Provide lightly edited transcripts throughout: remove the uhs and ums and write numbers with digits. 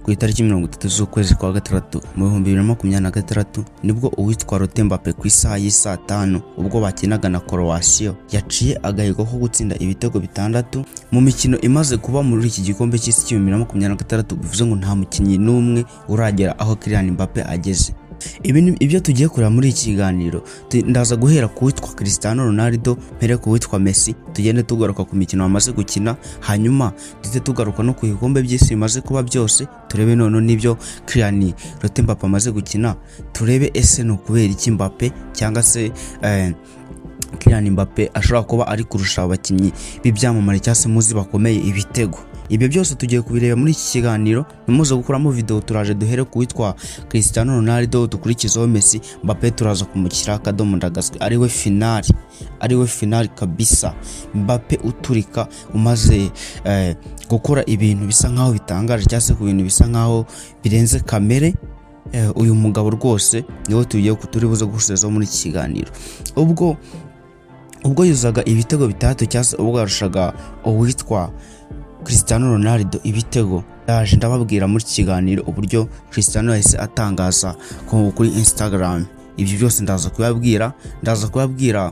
Ku itariki 30 z'ukwezi kwa gatandatu mu 2026 nibwo uwitwa Lottin Mbappe ku isaha y'isaa 5 ubwo bakinaga na Croatia yaciye agahigo ko gutsinda ibitego 6 mu mikino imaze kuba muri iki gikombe cy'isi cy'ibihumbi 2026. Bivuze ngo nta mukinnyi n'umwe uragera aho Kylian Mbappe ageze. Ibi ni ibyo tugiye kureba muri iki kiganiro. Ndaza guhera ku witwa Cristiano Ronaldo, mpere ku witwa Messi, tugende tugaruka ku mikino bamaze gukina, hanyuma duhite tugaruka no ku bikombe by'isi bimaze kuba byose, turebe noneho n'ibyo Kylian Lottin Mbappe amaze gukina, turebe ese ni ukubera iki Mbappe cyangwa se Kylian Mbappe ashobora kuba ari kurusha abakinnyi b'ibyamamare cyangwa se muzi bakomeye ibitego. Ibyo byose tugiye kubireba muri iki kiganiro. Ntimuze gukuramo video. Turaje duhere ku witwa Cristiano Ronaldo, dukurikizeho Messi. Mbappe turaza kumushyira akadomo ndagaswe, ariwe finali, ariwe finali kabisa. Mbappe uturika, umaze gukora ibintu bisa nkaho bitangaje cyangwa se ku bintu bisa nkaho birenze kamere. Uyu mugabo rwose niwe tugiye turi buze gusozaho muri iki kiganiro. Ubwo yuzaga ibitego 6 cyangwa se ubwo yarushaga uwitwa Cristiano Ronaldo ibitego, yaje ndababwira muri iki kiganiro uburyo Cristiano yahise atangaza kuri Instagram. Ibyo byose ndaza kubabwira, ndaza kubabwira,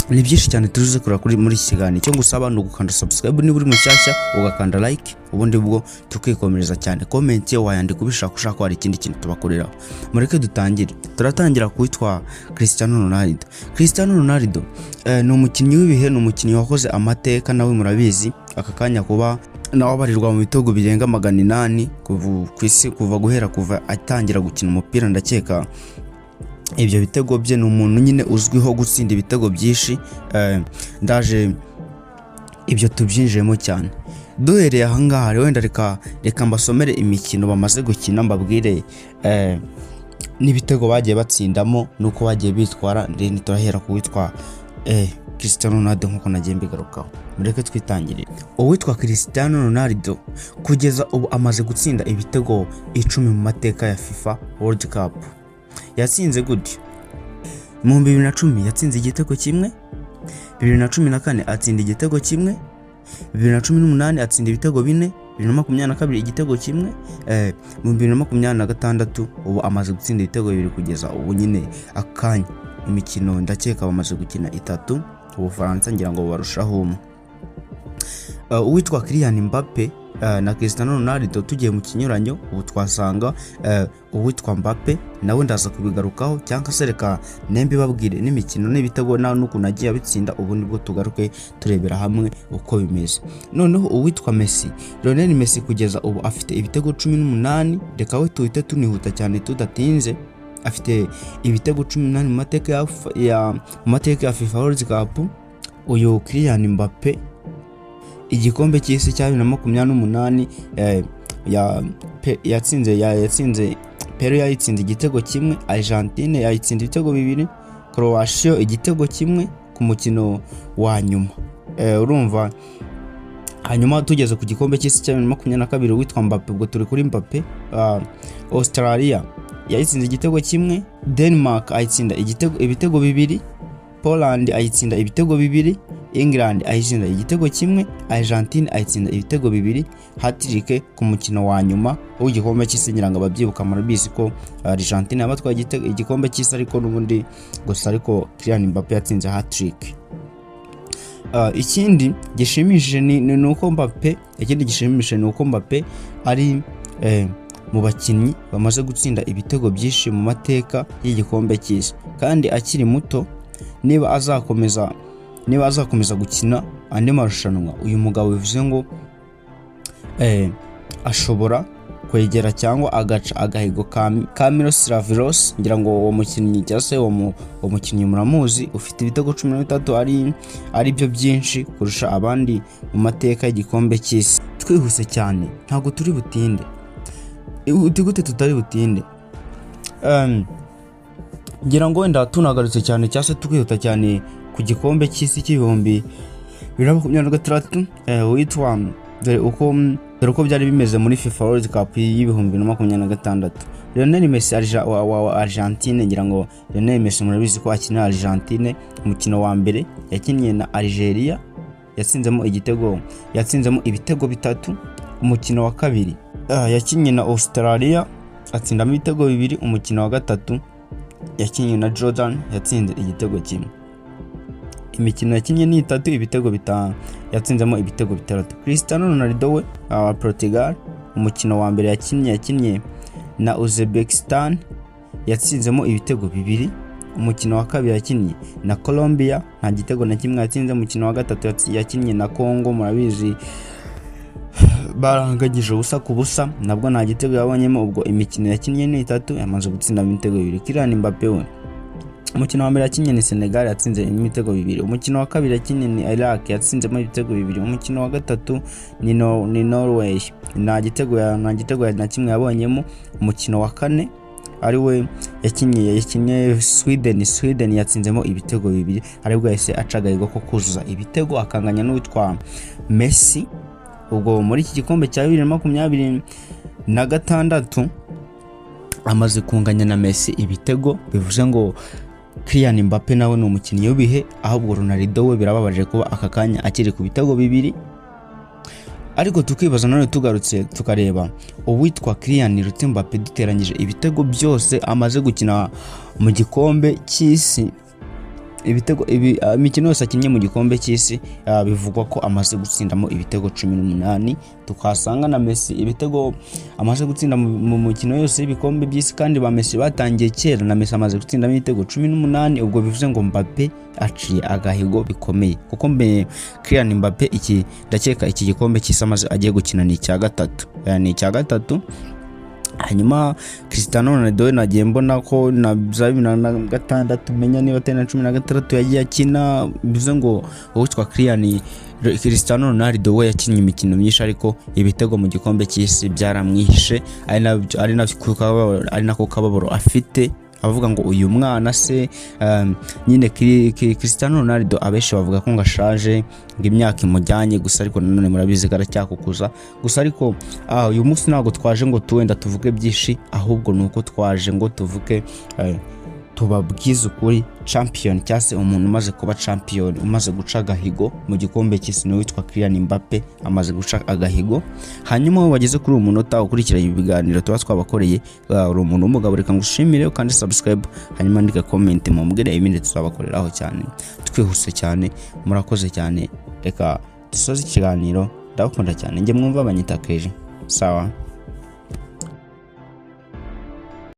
ni byinshi cyane turuze kureba kuri muri iki kiganiro. Icyo ngusaba ni ugukanda subscribe niba uri mushyashya, ugakanda like, ubundi bwo tukikomereza cyane. Comment wayandika ubishaka, ushaka ko hari ikindi kintu tubakoreraho. Mureke dutangire. Turatangira kuwitwa Cristiano Ronaldo. Cristiano Ronaldo ni umukinnyi w'ibihe, ni umukinnyi wakoze amateka, nawe murabizi aka kanya kuba nawe abarirwa mu bitego birenga 800 kuva ku isi, kuva guhera kuva atangira gukina umupira. Ndakeka ibyo bitego bye, ni umuntu nyine uzwiho gutsinda ibitego byinshi. Ndaje ibyo tubyinjiyemo cyane. Duhereye ahangaha wenda reka mbasomere imikino bamaze gukina, mbabwire n'ibitego bagiye batsindamo n'uko bagiye bitwara. Then turahera ku witwa Cristiano Ronaldo nk'uko nagiye mbigarukaho. Mureke twitangirire. Uwitwa Cristiano Ronaldo kugeza ubu amaze gutsinda ibitego 10 mu mateka ya FIFA World Cup. Yatsinze gutyo: mu 2010 yatsinze igitego kimwe, 2014 atsinda igitego kimwe, 2018 atsinda ibitego 4, 2022 igitego kimwe, mu 2026 ubu amaze gutsinda ibitego 2 kugeza ubu nyine akanya. Imikino ndakeka bamaze gukina itatu, Ubufaransa ngira ngo barushaho umwe. Uwitwa Kylian Mbappe na Cristiano Ronaldo tugiye mu kinyuranyo, ubu twasanga uwitwa Mbappe nawe ndaza kubigarukaho, cyangwa se reka nembe babwire n'imikino n'ibitego n'ukuntu agiye abitsinda, ubu nibwo tugaruke turebera hamwe uko bimeze. Noneho uwitwa Messi, Lionel Messi, kugeza ubu afite ibitego 18. Reka we tuhite tunihuta cyane tudatinze. Afite ibitego 18 mu mateka ya FIFA World Cup. Uyu Kylian Mbappe, igikombe cy'isi cya 2028 yatsinze Peru yayitsinze igitego kimwe, Argentine yayitsinze ibitego 2, Croatia igitego kimwe ku mukino wa nyuma. Urumva hanyuma tugeze ku gikombe cy'isi cya 2022, witwa Mbappe, ubwo turi kuri Mbappe, Australia yayitsinze igitego kimwe, Denmark ayitsinda ibitego 2, Poland ayitsinda ibitego 2, England ayitsinda igitego kimwe, Argentine ayitsinda ibitego 2, hat-trick ku mukino wa nyuma w'igikombe cy'isi. Ngira ngo ababyibuka murabizi ko Argentine yabatwaye igikombe cy'isi, ariko n'ubundi gusa ariko Kylian Mbappe yatsinze hat-trick. Ikindi gishimishije ni uko Mbappe, ikindi gishimishije ni uko Mbappe ari mu bakinnyi bamaze gutsinda ibitego byinshi mu mateka y'igikombe cy'isi kandi akiri muto. Niba azakomeza gukina andi marushanwa, uyu mugabo bivuze ngo ashobora kwegera cyangwa agaca agahigo ka Miroslav Klose. Ngira ngo uwo mukinnyi cyangwa se uwo mukinnyi muramuzi, ufite ibitego 13, ari byo byinshi kurusha abandi mu mateka y'igikombe cy'isi. Twihuse cyane, ntabwo turi butinde. Uti gute tutari butinde? Ngira ngo wenda tunagarutse cyane cyangwa se twihuta cyane ku gikombe cy'isi cy'ibihumbi 2026, witwa dore uko byari bimeze muri FIFA World Cup y'ibihumbi 2026. Lionel Messi wa Argentine, ngira ngo Lionel Messi murabizi ko akinira Argentine, umukino wa mbere yakinnye na Algeria yatsinzemo igitego, yatsinzemo ibitego 3. Umukino wa kabiri Yakinnye na Australia atsindamo ibitego bibiri. Umukino wa gatatu yakinnye na Jordan, yatsinze igitego kimwe. Imikino yakinnye ni itatu, ibitego 5, yatsinzemo ibitego 6. Cristiano Ronaldo we wa Portugal, umukino wa mbere yakinnye na Uzbekistan, yatsinzemo ibitego 2. Umukino wa kabiri yakinnye na Colombia, nta gitego na kimwe yatsinze. Umukino wa gatatu yakinnye na Congo, murabizi barangagije 0-0, nabwo nta gitego yabonyemo. Ubwo imikino yakinnye ni itatu, yamaze gutsindamo ibitego 2. Kylian Mbappe we, umukino wa mbere yakinnye ni Senegal, yatsinze ibitego 2. Umukino wa kabiri yakinnye ni Iraq, yatsinzemo ibitego 2. Umukino wa gatatu ni Norway, nta gitego na kimwe yabonyemo. Umukino wa kane ari we yakinnye Sweden, yatsinzemo ibitego 2, aribwo yahise aca agahigo ko kuzuza ibitego akanganya n'uwitwa Messi. Ubwo muri iki gikombe cya 2026 amaze kunganya na Messi ibitego, bivuze ngo Kylian Mbappe nawe ni umukinnyi w'ibihe. Ahubwo Ronaldo we birababaje kuba aka kanya akiri ku bitego 2. Ariko tukibaza none, tugarutse tukareba uwitwa Kylian Mbappe, duteranyije ibitego byose amaze gukina mu gikombe cy'isi, ibitego imikino yose akinnye mu gikombe cy'isi, bivugwa ko amaze gutsindamo ibitego 18. Tukasanga na Messi ibitego amaze gutsinda mu mukino yose y'ibikombe by'isi, kandi ba Messi batangiye kera, na Messi amaze gutsindamo ibitego 18. Ubwo bivuze ngo Mbappe aciye agahigo bikomeye, kuko mbe Kylian Mbappe iki ndakeka iki gikombe cy'isi amaze agiye gukina ni icya gatatu, ni icya gatatu. Hanyuma Cristiano Ronaldo we nagiye mbona ko na za 2006, menya niba atari na 16 yagiye akina. Bivuze ngo uwitwa Cristiano Ronaldo we yakinnye imikino myinshi, ariko ibitego mu gikombe cy'isi byaramwihishe, ari nako kababaro afite. Abavuga ngo uyu mwana se, nyine Cristiano Ronaldo abenshi bavuga ko ngo ashaje, ngo imyaka imujyanye, gusa ariko nanone murabizi ko aracyakukuza gusa. Ariko uyu munsi ntabwo twaje ngo tuwenda tuvuge byinshi, ahubwo ni uko twaje ngo tuvuge, tubabwize ukuri: champion cyangwa se umuntu umaze kuba champion, umaze guca agahigo mu gikombe cy'isi ni uwitwa Kylian Mbappe, amaze guca agahigo. Hanyuma aho bageze kuri uyu munota ukurikira ibi biganiro tuba twabakoreye, uri umuntu w'umugabo, reka ngushimire kandi subscribe, hanyuma andika comment mumbwire ibindi tuzabakoreraho cyane twihuse cyane. Murakoze cyane, reka dusoze ikiganiro. Ndabakunda cyane, njye mwumva banyita Keje. Sawa.